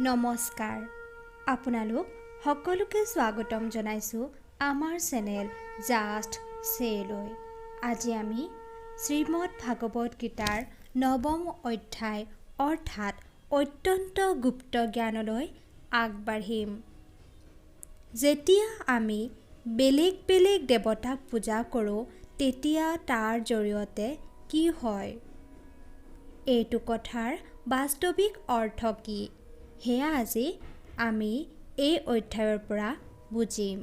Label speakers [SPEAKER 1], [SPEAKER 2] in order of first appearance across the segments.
[SPEAKER 1] নমস্কাৰ, আপোনালোক সকলোকে স্বাগতম জনাইছোঁ আমাৰ চেনেল জাষ্ট চেলৈ। আজি আমি শ্ৰীমদ্ ভাগৱত গীতাৰ নৱম অধ্যায় অৰ্থাৎ অত্যন্ত গুপ্ত জ্ঞানলৈ আগবাঢ়িম। যেতিয়া আমি বেলেগ বেলেগ দেৱতাক পূজা কৰোঁ, তেতিয়া তাৰ জৰিয়তে কি হয়, এইটো কথাৰ বাস্তৱিক অৰ্থ কি, সেয়া আজি আমি এই অধ্যায়ৰ পৰা বুজিম।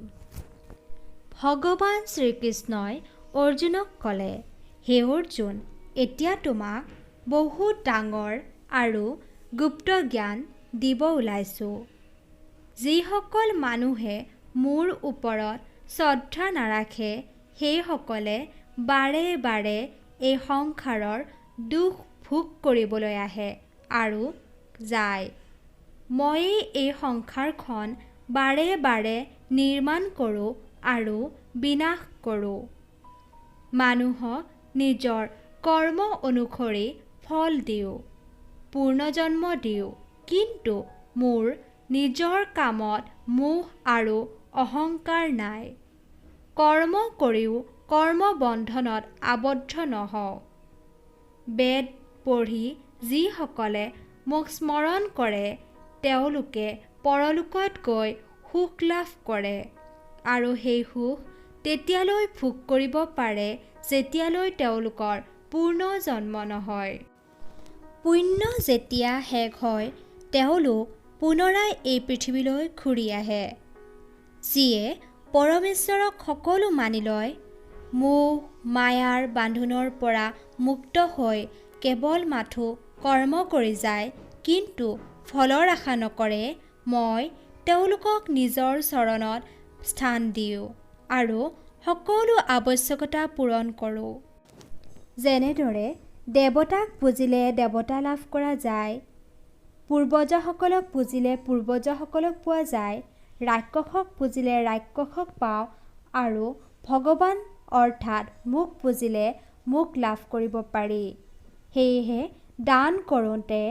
[SPEAKER 1] ভগৱান শ্ৰীকৃষ্ণই অৰ্জুনক ক'লে, হে অৰ্জুন, এতিয়া তোমাক বহুত ডাঙৰ আৰু গুপ্ত জ্ঞান দিব ওলাইছোঁ। যিসকল মানুহে মোৰ ওপৰত শ্ৰদ্ধা নাৰাখে, সেইসকলে বাৰে বাৰে এই সংসাৰৰ দুখ ভোগ কৰিবলৈ আহে আৰু যায়। ময়েই এই সংসাৰখন বাৰে বাৰে নিৰ্মাণ কৰোঁ আৰু বিনাশ কৰোঁ। মানুহক নিজৰ কৰ্ম অনুসৰি ফল দিওঁ, পূৰ্ণজন্ম দিওঁ, কিন্তু মোৰ নিজৰ কামত মোহ আৰু অহংকাৰ নাই। কৰ্ম কৰিও কৰ্মবন্ধনত আবদ্ধ নহওঁ। বেদ পঢ়ি যিসকলে মোক স্মৰণ কৰে, তেওঁলোকে পৰলোকত গৈ সুখ লাভ কৰে আৰু সেই সুখ তেতিয়ালৈ ভোগ কৰিব পাৰে যেতিয়ালৈ তেওঁলোকৰ পূৰ্ণ জন্ম নহয়। পুণ্য যেতিয়া শেষ হয়, তেওঁলোক পুনৰাই এই পৃথিৱীলৈ ঘূৰি আহে। যিয়ে পৰমেশ্বৰক সকলো মানি লয়, মোহ মায়াৰ বান্ধোনৰ পৰা মুক্ত হৈ কেৱল মাথো কৰ্ম কৰি যায়, কিন্তু ফলৰ আশা নকৰে, মই তেওঁলোকক নিজৰ চৰণত স্থান দিওঁ আৰু সকলো আৱশ্যকতা পূৰণ কৰোঁ। যেনেদৰে দেৱতাক পুজিলে দেৱতা লাভ কৰা যায়, পূৰ্বজসকলক পুজিলে পূৰ্বজসকলক পোৱা যায়, ৰাক্ষসক পুজিলে ৰাক্ষসক পাওঁ আৰু ভগৱান অৰ্থাৎ মোক পুজিলে মোক লাভ কৰিব পাৰি। সেয়েহে দান কৰোঁতে,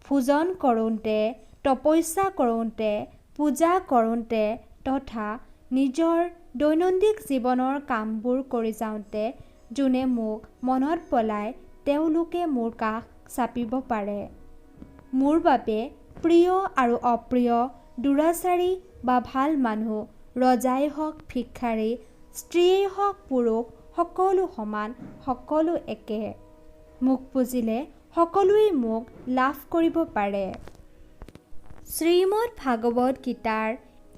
[SPEAKER 1] ভোজন কৰোঁতে, তপস্যা কৰোঁতে, পূজা কৰোঁতে তথা নিজৰ দৈনন্দিন জীৱনৰ কামবোৰ কৰি যাওঁতে যোনে মোক মনত পেলায়, তেওঁলোকে মোৰ কাষ চাপিব পাৰে। মোৰ বাবে প্ৰিয় আৰু অপ্ৰিয়, দুৰাচাৰী বা ভাল মানুহ, ৰজাই হওক ভিক্ষাৰী, স্ত্ৰীয়েই হওক পুৰুষ, সকলো সমান, সকলো একে। মোক পুজিলে সকলোৱেই মোক লাভ কৰিব পাৰে। শ্ৰীমদ্ ভাগৱত গীতাৰ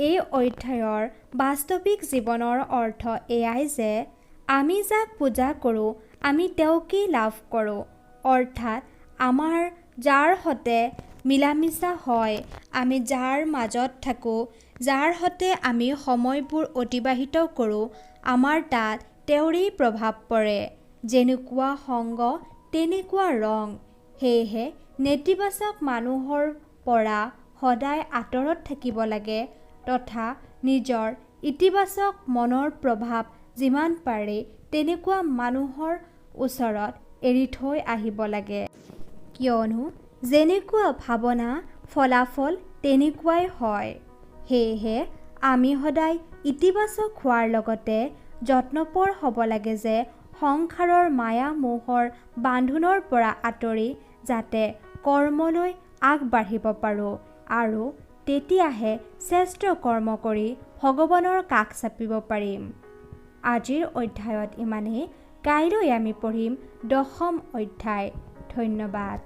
[SPEAKER 1] এই অধ্যায়ৰ বাস্তৱিক জীৱনৰ অৰ্থ এয়াই যে আমি যাক পূজা কৰোঁ, আমি তেওঁকেই লাভ কৰোঁ। অৰ্থাৎ আমাৰ যাৰ সতে মিলা মিছা হয়, আমি যাৰ মাজত থাকোঁ, যাৰ সতে আমি সময়বোৰ অতিবাহিত কৰোঁ, আমাৰ তাত তেওঁৰেই প্ৰভাৱ পৰে। যেনেকুৱা সংগ তেনেকুৱা ৰং। সেয়েহে নেতিবাচক মানুহৰ পৰা সদায় আঁতৰত থাকিব লাগে তথা নিজৰ ইতিবাচক মনৰ প্ৰভাৱ যিমান পাৰি তেনেকুৱা মানুহৰ ওচৰত এৰি থৈ আহিব লাগে। কিয়নো যেনেকুৱা ভাৱনা, ফলাফল তেনেকুৱাই হয়। সেয়েহে আমি সদায় ইতিবাচক হোৱাৰ লগতে যত্নপৰ হ'ব লাগে যে সংসাৰৰ মায়া মোহৰ বান্ধোনৰ পৰা আঁতৰি যাতে কৰ্মলৈ আগবাঢ়িব পাৰোঁ আৰু তেতিয়াহে শ্ৰেষ্ঠ কৰ্ম কৰি ভগৱানৰ কাষ চাপিব পাৰিম। আজিৰ অধ্যায়ত ইমানেই। কাইলৈ আমি পঢ়িম দশম অধ্যায়। ধন্যবাদ।